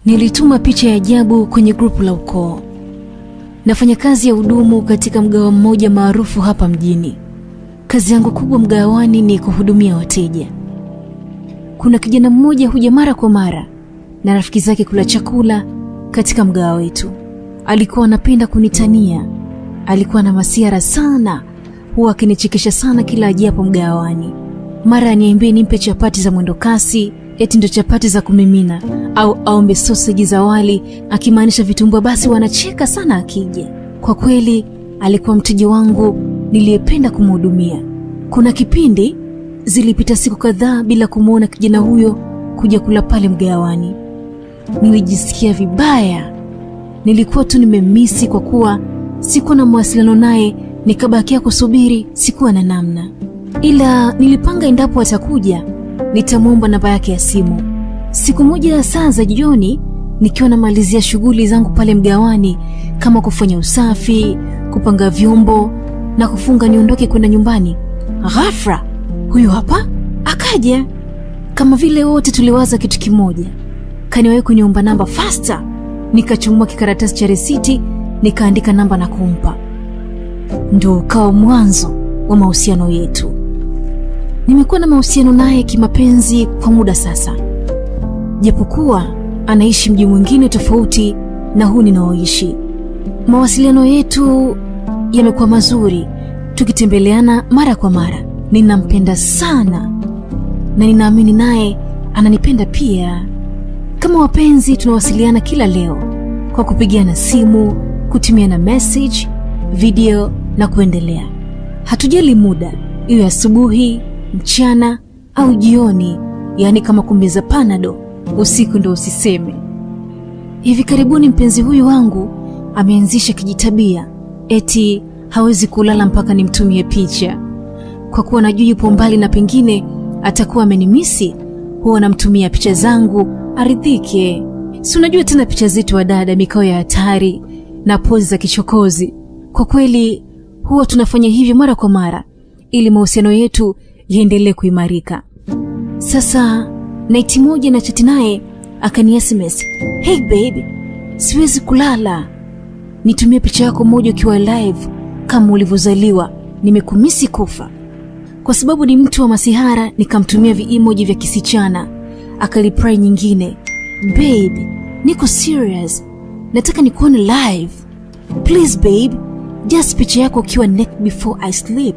Nilituma picha ya ajabu kwenye grupu la ukoo. Nafanya kazi ya hudumu katika mgahawa mmoja maarufu hapa mjini. Kazi yangu kubwa mgahawani ni kuhudumia wateja. Kuna kijana mmoja huja mara kwa mara na rafiki zake kula chakula katika mgahawa wetu. Alikuwa anapenda kunitania, alikuwa na masiara sana, huwa akinichekesha sana kila ajapo mgahawani. Mara aniambie nimpe chapati za mwendo kasi, eti ndo chapati za kumimina, au aombe soseji za wali, akimaanisha vitumbua, basi wanacheka sana akija. Kwa kweli alikuwa mteja wangu niliyependa kumhudumia. Kuna kipindi zilipita siku kadhaa bila kumwona kijana huyo kuja kula pale mgahawani. Nilijisikia vibaya, nilikuwa tu nimemisi kwa kuwa sikuwa na mawasiliano naye, nikabakia kusubiri, sikuwa na namna, ila nilipanga endapo atakuja nitamwomba namba yake ya simu. Siku moja saa za jioni, nikiwa namalizia shughuli zangu pale mgawani kama kufanya usafi, kupanga vyombo na kufunga niondoke kwenda nyumbani, ghafla huyu hapa akaja. Kama vile wote tuliwaza kitu kimoja, kaniwahi kuniomba namba fasta. Nikachumua kikaratasi cha risiti nikaandika namba na kumpa. Ndo ukawa mwanzo wa mahusiano yetu. Nimekuwa na mahusiano naye kimapenzi kwa muda sasa, japokuwa anaishi mji mwingine tofauti na huu ninaoishi. Mawasiliano yetu yamekuwa mazuri, tukitembeleana mara kwa mara. Ninampenda sana na ninaamini naye ananipenda pia. Kama wapenzi, tunawasiliana kila leo kwa kupigiana simu, kutumiana message, video na kuendelea. Hatujali muda, iwe asubuhi, mchana au jioni, yaani kama kumeza panado usiku ndo usiseme. Hivi karibuni mpenzi huyu wangu ameanzisha kijitabia eti hawezi kulala mpaka nimtumie picha. Kwa kuwa najua yupo mbali na pengine atakuwa amenimisi, huwa namtumia picha zangu aridhike. Si unajua tena picha zetu wa dada, mikao ya hatari na pozi za kichokozi. Kwa kweli huwa tunafanya hivyo mara kwa mara ili mahusiano yetu yaendelee kuimarika. Sasa naiti moja na chati naye akani SMS, hey babe, siwezi kulala, nitumie picha yako moja ukiwa live kama ulivyozaliwa, nimekumisi kufa. Kwa sababu ni mtu wa masihara, nikamtumia viimoji vya kisichana. Akareply nyingine, babe, niko serious, nataka nikuone live, please babe, just picha yako ukiwa naked before I sleep.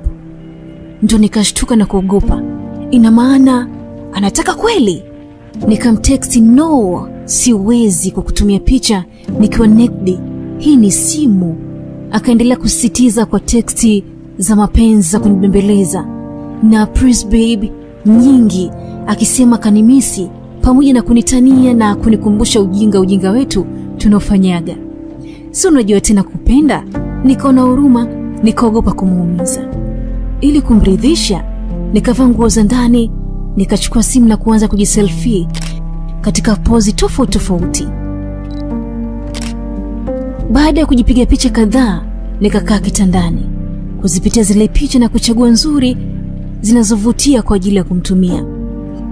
Ndo nikashtuka na kuogopa, ina maana anataka kweli? Nikamtext no, siwezi kwa kutumia picha nikiwa naked, hii ni simu. Akaendelea kusisitiza kwa teksti za mapenzi za kunibembeleza na please babe nyingi, akisema kanimisi, pamoja na kunitania na kunikumbusha ujinga ujinga wetu tunaofanyaga. Si unajua tena kupenda. Nikaona huruma, nikaogopa kumuumiza. Ili kumridhisha, nikavaa nguo za ndani, nikachukua simu na kuanza kujiselfie katika pozi tofauti tofauti. Baada ya kujipiga picha kadhaa, nikakaa kitandani kuzipitia zile picha na kuchagua nzuri zinazovutia kwa ajili ya kumtumia.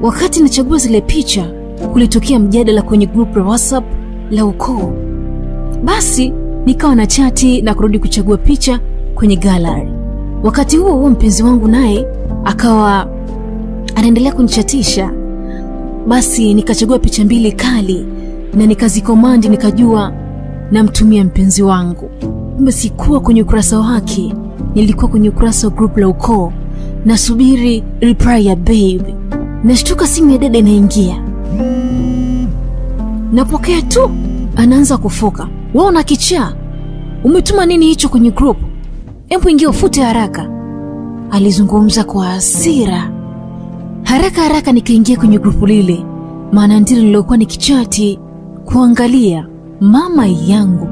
Wakati nachagua zile picha, kulitokea mjadala kwenye group la WhatsApp la ukoo. Basi nikawa na chati na kurudi kuchagua picha kwenye gallery. Wakati huo huo, mpenzi wangu naye akawa anaendelea kunichatisha. Basi nikachagua picha mbili kali na nikazikomandi, nikajua namtumia mpenzi wangu. Kumbe sikuwa kwenye ukurasa wake, nilikuwa kwenye ukurasa wa group la ukoo, nasubiri reply ya babe. Nashtuka simu ya dada inaingia, napokea tu, anaanza kufoka, wewe una kichaa, umetuma nini hicho kwenye group? Hebu ingia ufute haraka. Alizungumza kwa hasira. Haraka haraka nikaingia kwenye grupu lile, maana ndilo nilokuwa nikichati kuangalia. Mama yangu,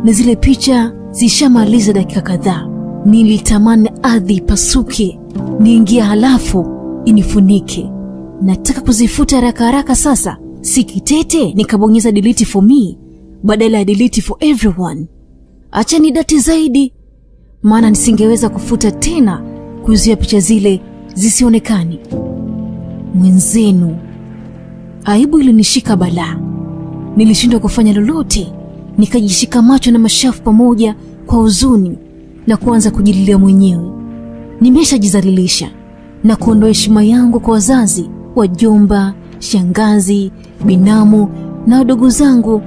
na zile picha zishamaliza dakika kadhaa. Nilitamani ardhi ipasuke niingie, halafu inifunike. Nataka kuzifuta haraka haraka sasa, si kitete, nikabonyeza delete for me badala ya delete for everyone. Acha ni dati zaidi, maana nisingeweza kufuta tena, kuzuia picha zile zisionekani. Mwenzenu, aibu ilinishika balaa. Nilishindwa kufanya lolote, nikajishika macho na mashavu pamoja kwa huzuni na kuanza kujililia mwenyewe. Nimeshajizalilisha na kuondoa heshima yangu kwa wazazi, wajomba, shangazi, binamu na wadogo zangu,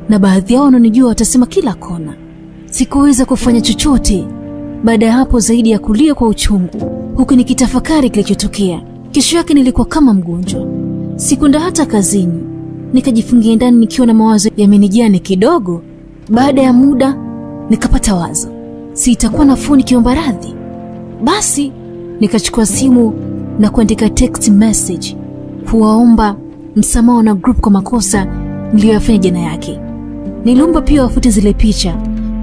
na baadhi yao wanaonijua watasema kila kona. Sikuweza kufanya chochote baada ya hapo zaidi ya kulia kwa uchungu, huku nikitafakari kilichotokea. Kesho yake nilikuwa kama mgonjwa, sikwenda hata kazini, nikajifungia ndani nikiwa na mawazo yamenijaa kidogo. Baada ya muda nikapata wazo, si itakuwa nafuu nikiomba radhi? Basi nikachukua simu na kuandika text message kuwaomba msamaha na group kwa makosa niliyoyafanya jana yake. Niliomba pia wafute zile picha,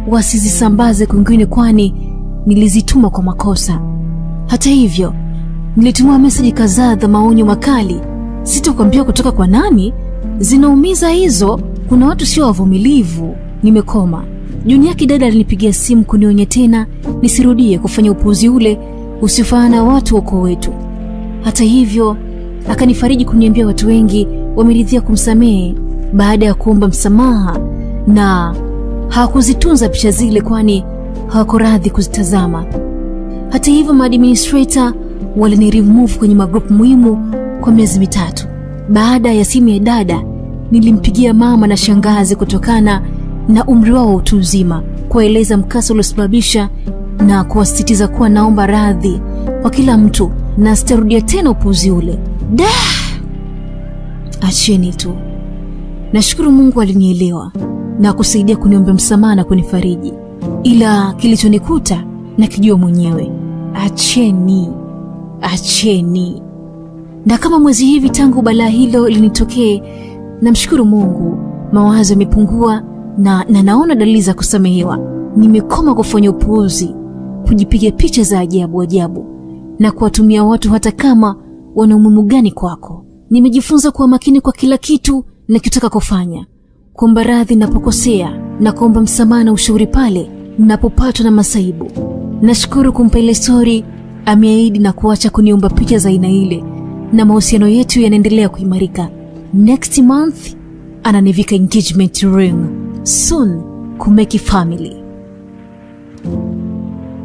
wasizisambaze kwingine, kwani nilizituma kwa makosa. Hata hivyo, nilituma meseji kadhaa za maonyo makali, sitokwambia kutoka kwa nani. Zinaumiza hizo, kuna watu sio wavumilivu. Nimekoma. Jioni yake dada alinipigia simu kunionya tena nisirudie kufanya upuuzi ule usiofana na watu wa ukoo wetu. Hata hivyo, akanifariji kuniambia watu wengi wameridhia kumsamehe baada ya kuomba msamaha na hawakuzitunza picha zile, kwani hawako radhi kuzitazama. Hata hivyo, maadministrator waliniremove kwenye magroup muhimu kwa miezi 3. Baada ya simu ya dada, nilimpigia mama na shangazi kutokana na umri wao wa utu uzima, kuwaeleza mkasa uliosababisha na kuwasisitiza kuwa naomba radhi kwa kila mtu na sitarudia tena upuuzi ule. Da, acheni tu. Nashukuru Mungu alinielewa na kusaidia kuniombea msamaha na kunifariji, ila kilichonikuta nakijua mwenyewe. Acheni, acheni. Na kama mwezi hivi tangu balaa hilo linitokee, namshukuru Mungu, mawazo yamepungua na naona dalili za kusamehewa. Nimekoma kufanya upuuzi, kujipiga picha za ajabu ajabu na kuwatumia watu hata kama wana umuhimu gani kwako. Nimejifunza kuwa makini kwa kila kitu nachotaka kufanya, kuomba radhi ninapokosea na kuomba msamaha na ushauri pale ninapopatwa na masaibu. Nashukuru kumpa ile stori, ameahidi na kuacha kuniomba picha za aina ile, na mahusiano yetu yanaendelea kuimarika. Next month ananivika engagement ring, soon kumake family.